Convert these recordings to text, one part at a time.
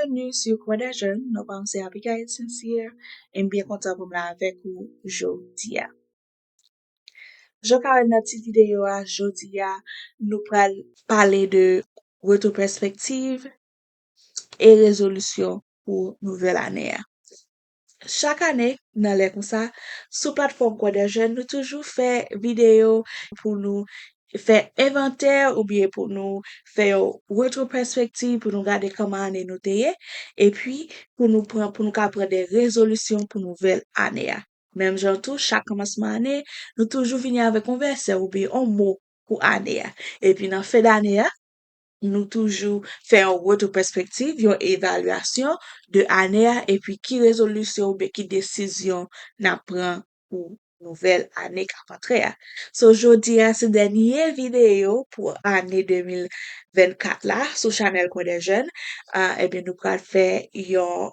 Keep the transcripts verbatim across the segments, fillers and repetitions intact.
Byenveni sou Kwen dè Jèn, non pa m se Abigail Sincere, e m byen kontan pou m la avèk ou jodi a. Jan w ka wè nan tit videyo a, jodi a, nou pral pale de retwopèspektiv e rezolisyon pou nouvèl ane a. Chak ane, nan lè konsa, sou platfòm Kwen dè Jèn, nou toujou fè videyo pou nou fè envantè oubyen pou nou fè yon retwopèspektiv, pou nou gade kòman ane nou te ye, epi pou nou pran, pou nou ka pran de rezolisyon pou nouvèl ane a. Menm jan tou, chak kòmansman ane, nou toujou vini avèk yon vèsè oubyen yon mo pou ane a. Epi nan fen dane a, nou toujou fè yon retwopèspektiv, yon evalyasyon de ane a, epi ki rezolisyon oubyen ki desizyon n ap pran pou nouvèl ane k ap antre a. So, jodi a, se dènye videyo pou ane de mil vennkat la sou chanèl Kwen dè Jèn. Ah, ebyen, nou pral fè yon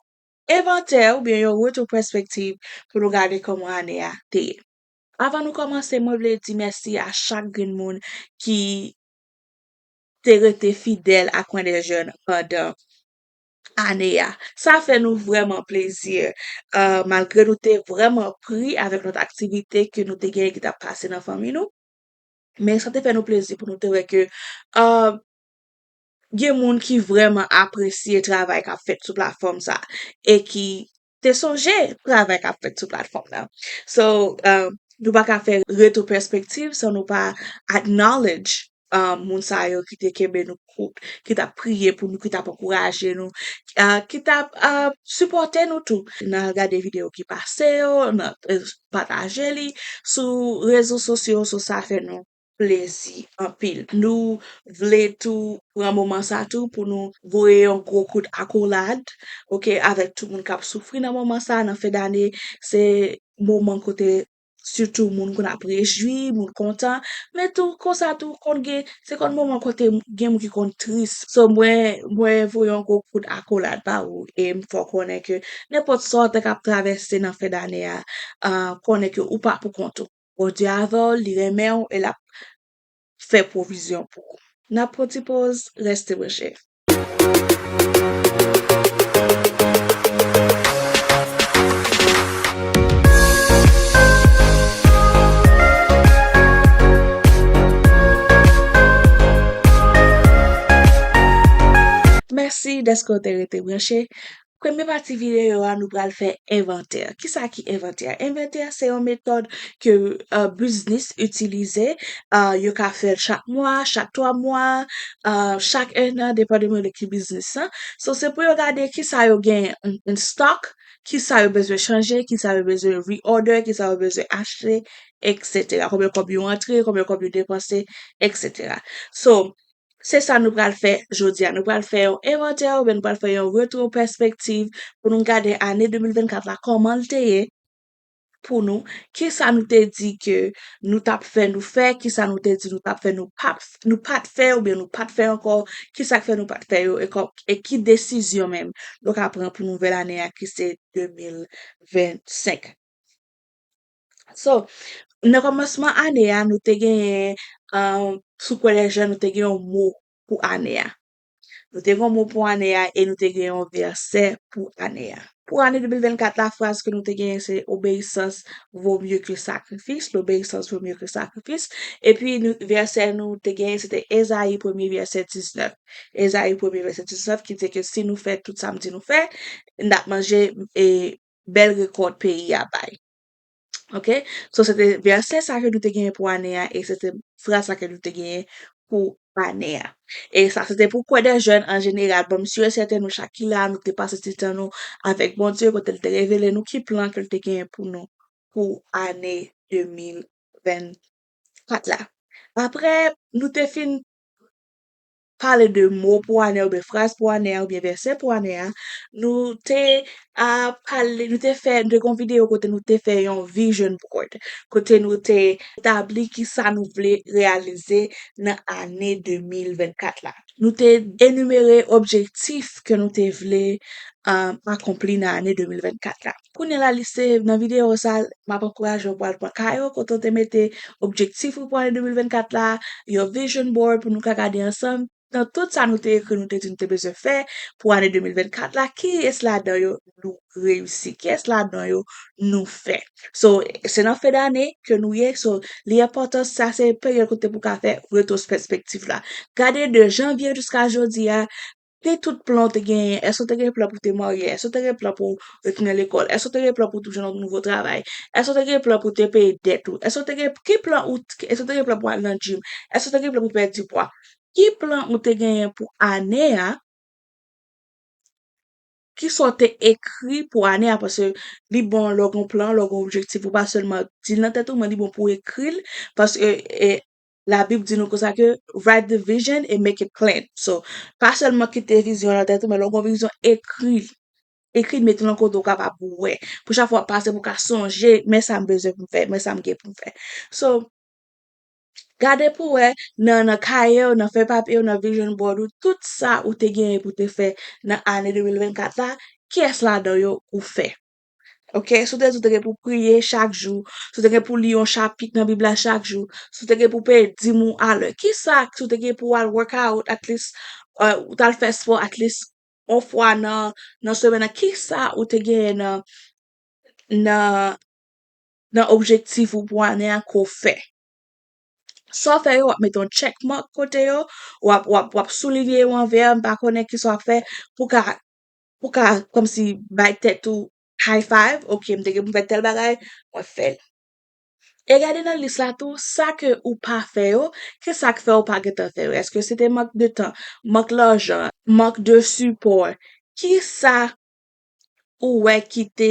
envantè oubyen yon retwopèspektiv pou nou gade kòman ane a te ye. Avan nou kòmanse, mwen vle di mèsi a chak grenn moun ki te rete fidèl a Kwen dè Jèn pandan ane a. Sa fè nou vrèman plezi. Uh, malgre nou te vrèman pri avèk lòt aktivite ke nou te genyen ki t ap pase nan fanmi nou, men sa te fè nou plezi pou nou te wè ke uh, gen moun ki vrèman apresye travay k ap fèt sou platfòm sa e ki te sonje travay k ap fèt sou platfòm nan. So, uh, nou pa ka fè retwopèspektiv san nou pa acknowledge uh, moun sa yo ki te kenbe nou kout, ki t ap priye pou nou, ki t ap ankouraje nou, uh, ki t ap uh, sipòte nou tou. N al gade videyo ki pase yo, nan uh, pataje li sou rezo sosyo, so sa fè nou plezi anpil. Nou vle tou pran moman sa tou pou nou voye yon gwo kout akolad, oke, avèk tout moun k ap soufri nan moman sa, nan fen dane, se moman kote sitou moun konn ap rejwi, moun kontan, men tou konsa tou konn gen, se konn moman kote gen moun ki konn tris. So mwen, mwen voye yon gwo kout akolad ba ou e m fè w konnen ke nenpòt sa w te k ap travèse nan fen dane a, uh, konnen ke ou pa pou kont ou. Bondye avè w, li renmen w e l ap fè pwovizyon pou ou. N ap pran ti poz, rete branche. Mèsi dèske w te rete branche. Premye pati videyo a, nou pral fè envantè. Kisa ki envantè? Envantè se yon metòd ke uh, biznis itilize. Uh, yo ka fè l chak mwa, chak twa mwa, uh, chak ennan, depandeman de ki biznis lan. So, se pou yo gade kisa yo gen an, an stock, kisa yo bezwen chanje, kisa yo bezwen reorder, kisa yo bezwen achte, etsetera. Konbyen kòb yo antre, konbyen kòb yo depanse, etsetera. So, se sa nou pral fè jodi a. Nou pral fè yon envantè oubyen nou pral fè yon retwopèspektiv pou nou gade ane de mil vennkat la, kòman l te ye pou nou, kisa nou te di ke nou t ap fè, nou fè, kisa nou te di nou t ap fè, nou p ap, nou pa t fè oubyen nou pa t fè ankò, kisa k fè nou pa t fè yo, e kò, e ki desizyon menm nou ka pran pou nouvèl ane a ki se de mil vennsenk. So, nan kòmansman ane a, nou te genyen, uh, sou Kwen dè Jèn, nou te gen yon mo pou ane a. Nou te gen yon mo pou ane a e nou te gen yon vèsè pou ane a. Pou ane de mil vennkat la, fraz ke nou te genyen se obeyisans vo mye ke sakrifis, l'obéissance vaut mieux que sacrifice. Epi nou, vèsè nou te genyen se te Ezayi premye vèsè diznèf. Ezayi premye vèsè diznèf ki di ke si nou fè tout sa m di nou fè, n ap manje e bèl rekòt peyi a bay. Oke? So, se te vèsè sa ke nou te genyen pou ane a, e se te fraz sa ke nou te genyen pou ane a. E sa, se te pou Kwen dè Jèn an jeneral. Bon, m si e sèten nou chak ki la, nou te pase ti tan nou avèk Bondye, kote l te revele nou ki plan ke l te genyen pou nou pou ane de mil vennkat la. Apre, nou te fin pale de mo pou ane a, oubyen fraz pou ane a, oubyen vèsè pou ane a, nou te, a, pale, nou te fè, nou te gen yon videyo kote nou te fè yon vision board, kote nou te etabli kisa nou vle reyalize nan ane de mil vennkat la. Nou te enimere objektif ke nou te vle, a, akonpli nan ane de mil vennkat la. Kounye a la, li se nan videyo sa, m ap ankouraje w pou al pran kaye w, kote w te mete objektif ou pou ane de mil vennkat la, yon vision board pou nou ka gade ansanm, nan tout sa nou te ekri, nou te di nou te bezwen fè pou ane de mil vennkat la, kiyès ladan yo nou reyisi? Kiyès ladan yo nou fè? So, se nan fen dane ke nou ye. So, li enpòtan, sa se peryòd kote pou ka fè retwospektif la. Gade de janvye jiska jodi a, ki tout plan w te genyen? Èske w te gen plan pou te marye? Èske w te gen plan pou retounen lekòl? Èske w te gen plan pou w jwenn yon nouvo travay? Èske w te gen plan pou te peye dèt ou? Èske w te gen, ki plan ou, èske w te gen plan pou al nan gym? Èske w te gen plan pou pèdi pwa? Ki plan ou te genyen pou ane a? Kisa w te ekri pou ane a? Paske li bon lè w gen plan, lè w gen objektif, ou pa sèlman di l nan tèt ou, men li bon pou w ekri l, paske, e, Labib di nou konsa ke write the vision and make it plain. So, pa sèlman kite vizyon nan tèt ou, men lè w gen vizyon, ekri l. Ekri l, mete l yon kote w kapab wè. Pou chak fwa w ap pase, pou w ka sonje, men sa m bezwen pou m fè, men sa m gen pou m fè. So, gade pou w wè nan, nan kaye w, nan fèy papye w, nan vision board ou, tout sa ou te genyen pou te fè nan ane de mil vennkat la, kiyès ladan yo ou fè? Oke, si w te di w te gen pou priye chak jou, si w te gen pou li yon chapit nan Bib la chak jou, si w te gen pou peye dim ou alè, kisa, si w te gen pou al workout, at least, uh, ou t al fè spò, at least, yon fwa nan, nan semèn nan, kisa ou te genyen nan, nan, nan objektif ou pou ane a ke w fè? Sa w fè yo, w ap mete yon check mark kote yo, w ap, w ap, w ap soulinye yo an vè, m pa konnen kisa w ap fè, pou ka, pou ka, kòmsi, bay tèt ou high five, oke, m te gen pou m fè tèl bagay, mwen fè l. E gade nan lis la tou, sa ke ou pa fè yo, ki sa k fè ou pa gentan fè yo? Èske se te mank de tan, mank lajan, mank de sipò? Ki sa ou wè ki te,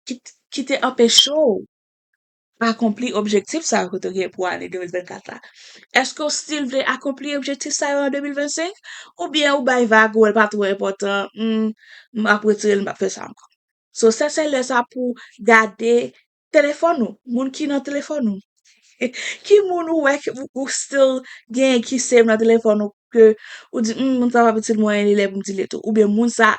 ki, ki te anpeche w akonpli objektif sa yo ke w te gen pou ane de mil vennkat la? Èske w still vle akonpli objektif sa yo an de mil vennsenk? Oubyen ou bay vag, ou wè l pa twò enpòtan, hmm, m ap retire l, m p ap fè sa ankò. So, sa se lè sa pou gade telefòn ou, moun ki nan telefòn ou. Ki moun ou wè ke ou, ou still genyen ki save nan telefòn ou, ke ou di, hmm, moun sa p ap itil mwen anyen, li lè pou m delete ou. Oubyen moun sa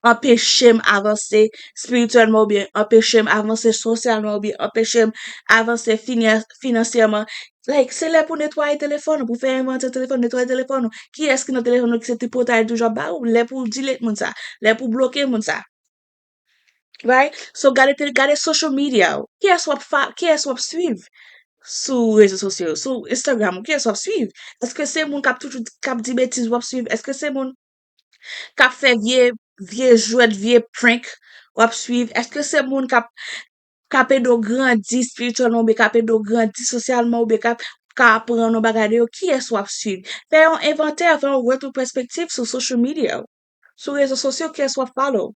anpeche m avanse espirityèlman, oubyen anpeche m avanse sosyalman, oubyen anpeche m avanse finan-, finansyèman. Like, se lè pou netwaye telefòn ou, pou fè envantè telefòn, netwaye telefòn ou. Kiyès ki nan telefòn ou ki se tripotay toujou ap ba ou? Lè pou delete moun sa, lè pou bloke moun sa. Right? So, gade te-, gade social media ou. Kiyès w ap fa-, kiyès w ap swiv sou rezo sosyo yo, sou Instagram ou, kiyès w ap swiv? Èske se moun k ap toujou, k ap di betiz w ap swiv? Èske se moun k ap fè vye, vye jwèt, vye prank w ap swiv? Èske se moun k ap, k ap ede w grandi espirityèlman, oubyen k ap ede w grandi sosyalman, oubyen k ap, k ap aprann w bagay de yo? Kiyès w ap swiv? Fè yon envantè, fè yon retwospektif sou social media ou. Sou rezo sosyo, kiyès w ap follow?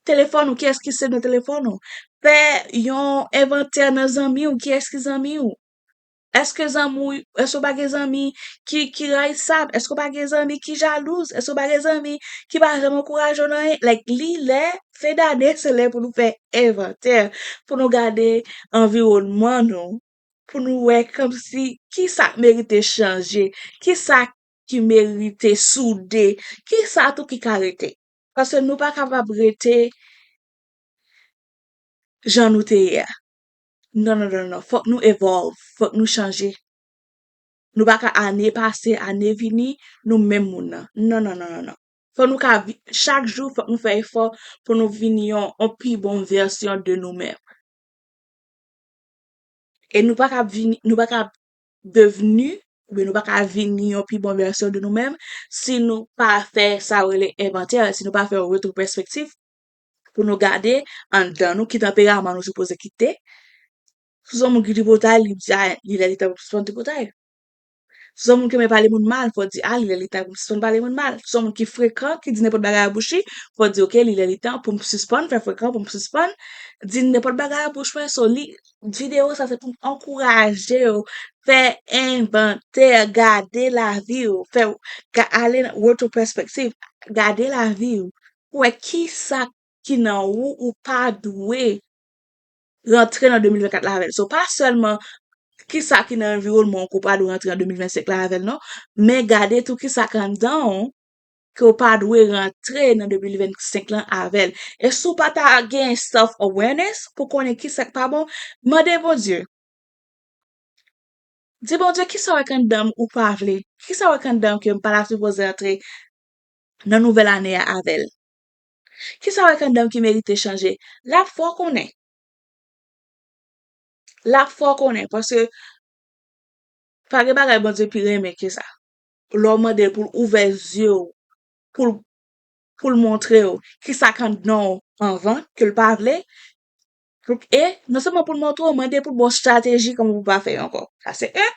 Telefòn ou, kiyès ki save nan telefòn ou? Fè yon envantè nan zanmi ou, kiyès ki zanmi ou? Èske zanmi w, èske w pa gen zanmi ki, ki rayisab? Èske w pa gen zanmi ki jalouz? Èske w pa gen zanmi ki pa janm ankouraje w nan anyen? Like, li lè, fen dane, se lè pou nou fè envantè, pou nou gade anviwònman nou, pou nou wè kòmsi kisa k merite chanje, kisa ki merite soude, kisa tou ki ka rete. Paske nou pa kapab rete jan nou te ye a. Non, non, non, non. Fòk nou evolve, fòk nou chanje. Nou pa ka ane pase, ane vini, nou menm moun nan. Non, non, non, non, non. Fòk nou ka vi-, chak jou, fòk nou fè efò pou nou vin yon, yon pi bon vèsyon de nou menm. E nou pa ka vini, nou pa ka devni, oubyen nou pa ka vini yon pi bon vèsyon de nou menm si nou pa fè sa yo rele envantè, si nou pa fè yon retwospektif pou nou gade anndan nou ki tanperaman nou sipoze kite. Si w se yon moun ki tripotay, li di, a, li lè li tan pou w sispann tripotay. Si w se yon moun ki renmen pale moun mal, fò w di, a, li lè li tan pou m sispann pale moun mal. Si w se yon moun ki frekan, ki di nenpòt bagay a bouch li, fò w di, oke, li lè li tan pou m sispann fè frekan, pou m sispann di nenpòt bagay a bouch mwen. So, li, videyo sa se pou m ankouraje w fè envantè, gade lavi w, fè, ga-, ale nan retwospektif, gade lavi w, pou wè kisa ki nan ou, ou pa dwe rantre nan de mil vennkat la avè l. So, pa sèlman kisa ki nan anviwònman w ke w pa dwe rantre nan de mil vennsenk la avè l, non, men gade tou kisa k anndan w ke w pa dwe rantre nan de mil vennsenk lan avè l. E si w pa ta gen self awareness pou konnen kisa k pa bon, mande Bondye. Di Bondye, kisa w wè k anndan m ou pa vle? Kisa w wè k anndan m ke m pa ta sipoze antre nan nouvèl ane a avè l? Kisa w wè k anndan m ki merite chanje? L ap fè w konnen. L ap fè w konnen, paske pa gen bagay Bondye pi renmen ke sa. Lè w mande l pou l ouvè zye w, pou l, pou l montre w kisa k anndan w anvan, ke l pa vle. E non sèlman pou l montre w, mande pou l ba w estrateji kòman pou w pa fè yo ankò. Sa se en.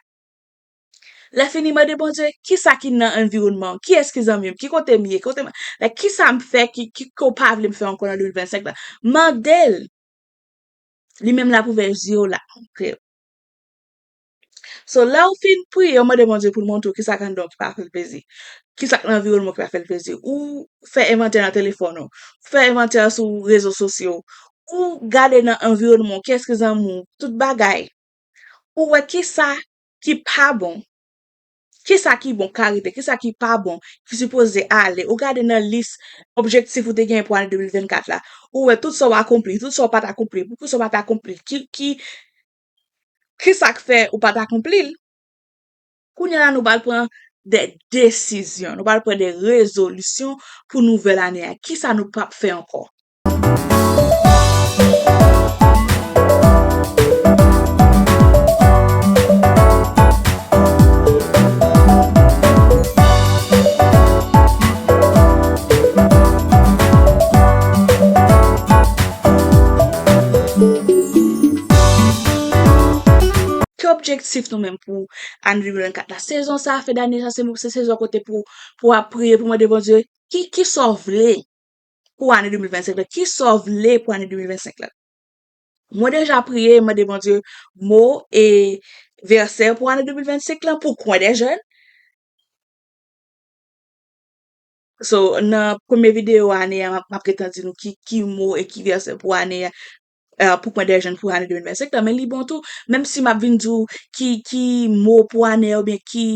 Lè fini, mande Bondye, kisa ki nan anviwònman m? Kiyès ki zanmi m? Ki kote m ye? Kote m, like, kisa m fè ki, ki, ke w pa vle m fè ankò nan de mil vennsenk la? Mande l. Li menm l ap ouvè zye w, l ap montre w. So, lè w fin priye, w mande Bondye pou l montre w kisa k anndan w ki pa fè l plezi, kisa k nan anviwònman w ki pa fè l plezi. Ou fè envantè nan telefòn ou, ou fè envantè sou rezo sosyo, ou gade nan anviwònman w, kiyès ki zanmi w, tout bagay. Ou wè kisa ki pa bon, kisa ki bon k arete, kisa ki pa bon ki sipoze ale. Ou gade nan lis objektif ou te genyen pou ane de mil vennkat la. Ou wè tout sa w akonpli, tout sa w pa t akonpli. Poukisa w pa t akonpli l? Ki, ki, kisa k fè ou pa t akonpli l? Kounye a la, nou pral pran de desizyon, nou pral pran de rezolisyon pou nouvèl ane a. Kisa nou p ap fè ankò? Ki objektif nou menm pou ane de mil vennkat la? Sezon sa, fen dane sa, se, se sezon kote pou, pou w ap priye, pou w mande Bondye, ki, ki sa w vle pou ane de mil vennsenk la? Ki sa w vle pou ane de mil vennsenk la? Mwen deja priye, mande Bondye mo e vèsè pou ane de mil vennsenk la pou Coin des Jeunes. So, nan premye videyo ane a, m ap, m ap gentan di nou ki, ki mo e ki vèsè pou ane a, eh, pou Coin des Jeunes pou ane de mil vennsenk la, men li bon tou, menm si m ap vin di w ki, ki mo pou ane a oubyen ki,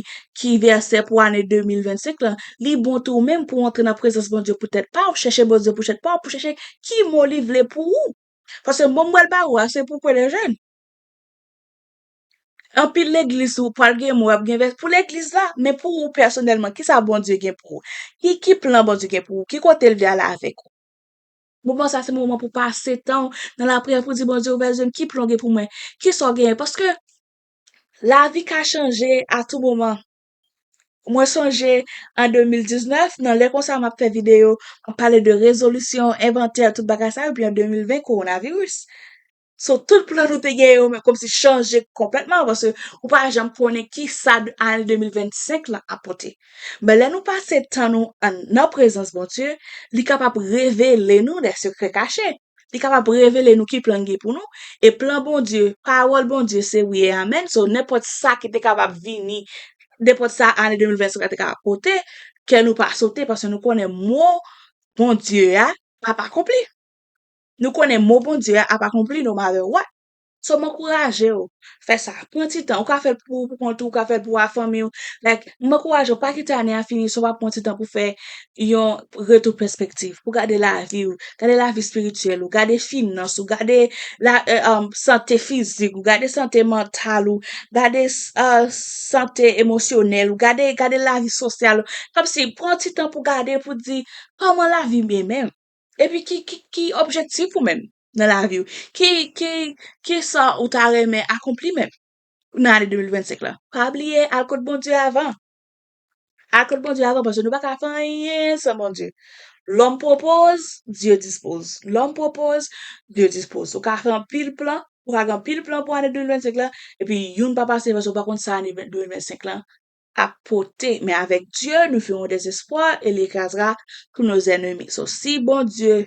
ki vèsè pou ane de mil vennsenk la, li bon tou menm pou w antre nan prezans Bondye pou tèt pa w, chèche Bondye pou tèt pa w, pou chèche ki mo li vle pou ou. Paske mo m pral ba ou a, se pou Coin des Jeunes. Anpil legliz ou pral gen mo, ap gen vèsè pou legliz la, men pou ou pèsonèlman, kisa Bondye gen pou ou? Ki, ki plan Bondye gen pou ou? Ki kote l vle ale avèk ou? Moman sa se moman pou pase tan w nan lapriyè pou di Bondye, ouvè zye m, ki plan w gen pou mwen? Kisa w genyen? Paske lavi ka chanje a tou moman. Mwen sonje an de mil diznèf, nan lè konsa m ap fè videyo, m ap pale de rezolisyon, envantè, tout bagay sa yo, epi an de mil ven, kowonaviris. So, tout plan nou te gen yo, men kòmsi chanje konplètman, paske ou pa janm konnen ki sa de, ane de mil vennsenk lan ap pote. Men lè nou pase tan nou an, nan prezans Bondye, li kapab revele nou de sekrè kache. Li kapab revele nou ki plan l gen pou nou. E plan Bondye, pawòl Bondye se wi e amèn. So, nenpòt sa ki te kapab vini, nenpòt sa ane de mil vennsenk la te kapab pote, kè nou pa sote, paske nou konnen mo Bondye a ap akonpli. Nou konnen mo Bondye a ap akonpli no matter what. So, m ankouraje w, fè sa. Pran ti tan. Ou ka fè l pou ou, pou kont ou, ou ka fè l pou a fanmi w. Like, m ankouraje w, pa kite ane a fini san w pa pran ti tan pou fè yon retou pèspektiv, pou gade lavi w, gade lavi espirityèl ou, gade finans ou, gade la, eh, um, sante fizik ou, gade sante mantal ou, gade, eh, sante emosyonèl ou, gade, gade lavi sosyal ou. Kòmsi, pran ti tan pou gade, pou di, kòman lavi m ye menm? Epi ki, ki, ki objektif ou menm nan lavi w? Ki, ki, ki sa ou ta renmen akonpli menm nan ane de mil vennsenk la? Pa bliye, al kot Bondye avan. Al kot Bondye avan, paske nou pa ka fè anyen san Bondye. L'homme propose, Dieu dispose. L'homme propose, Dieu dispose. Ou ka fè anpil plan, ou ka gen anpil plan pou ane de mil vennsenk la, epi youn pa pase paske ou pa konn sa ane de mil vennsenk la ap pote. Men avèk Dye, nous ferons des espoirs et il écrasera tous nos ennemis. So, si Bondye,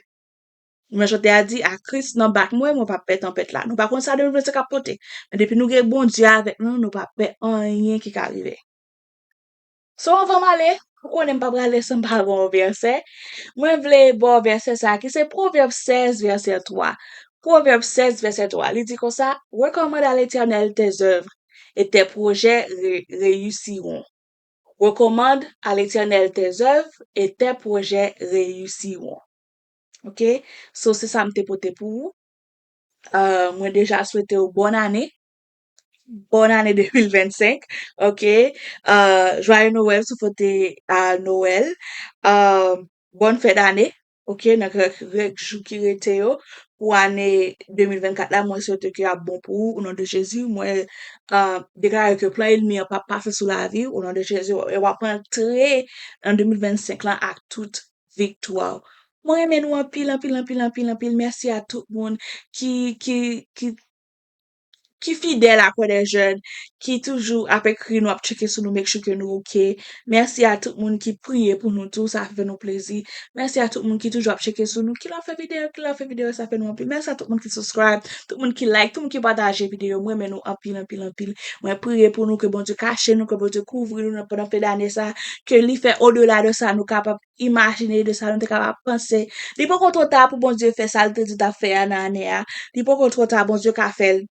jan chante a di, a Kris nan bak mwen, mwen p ap pè tanpèt la. Nou pa konn sa de mil vennsenk ap pote. Men depi nou gen Bondye avèk nou, nou p ap pè anyen ki ka rive. So, anvan m ale, ou konnen m pa prale san m pa ba w vèsè. Mwen vle ba w vèsè sa a ki se Pwovèb sèz, vèsè twa. Pwovèb sèz, vèsè twa, li di konsa, Recommande à l'Éternel tes œuvres, et tes projets ré-, réussiront. Recommande à l'Éternel tes œuvres, et tes projets réussiront. Ok? So, se sa m te pote pou ou. Euh, mwen deja swete w bòn ane. Bòn ane de mil vennsenk, ok? Uh, joyeux Noël, sou kote a Noël. Uh, bòn fè dane, ok? Nan kèk, kèk jou ki rete yo pou ane de mil vennkat la, mwen swete ke ap bon pou ou, o non de Jezi. Mwen uh, deklare ke plan ènmi an p ap pase sou lavi w, o non de Jezi, e w ap antre nan de mil vennsenk lan ak tout viktwa. Mwen renmen nou anpil, anpil, anpil, anpil, anpil. Mèsi a tout moun ki, ki, ki, ki fidèl a Kwè dè Jèn, ki toujou ap ekri nou, ap tcheke sou nou, make sure ke nou ok. Mèsi a tout moun ki priye pou nou tou, sa fè nou plezi. Mèsi a tout moun ki toujou ap tcheke sou nou, ki lè w fè videyo, ki lè w fè videyo, sa fè nou anpil. Mèsi a tout moun ki subscribe, tout moun ki like, tout moun ki pataje videyo. Mwen renmen nou anpil, anpil, anpil. Mwen priye pou nou, ke Bondye kache nou, ke Bondye kouvri nou nan pandan fen dane sa, ke li fè odela de sa nou kapab imajine, de sa nou te kapab panse. Li poko twò ta pou Bondye fè sa l te di l t ap fè a nan ane a. Li poko twò ta, Bondye ka fè l.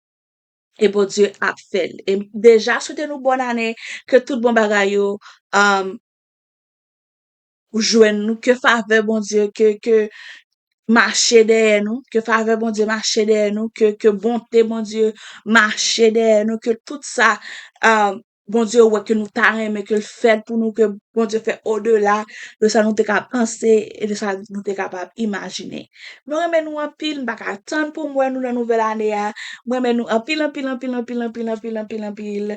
E Bondye ap fè l. E deja swete nou bòn ane, ke tout bon bagay yo um, jwenn nou, ke favè Bondye, ke, ke mache dèyè nou, ke favè Bondye mache dèyè nou, ke, ke bonte Bondye mache dèyè nou, ke tout sa um, Bondye wè ke nou ta renmen ke l fèt pou nou, ke Bondye fè odela de sa nou te ka panse e de sa nou te kapab imajine. Mwen renmen nou anpil, m pa ka tann pou m wè nou nan nouvèl ane a. Mwen renmen nou anpil, anpil, anpil, anpil, anpil, anpil, anpil, anpil.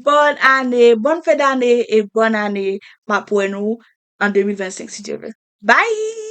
Bòn ane, bòn fen dane e bòn ane. M ap wè nou an de mil vennsenk, si Dye vle. Bye!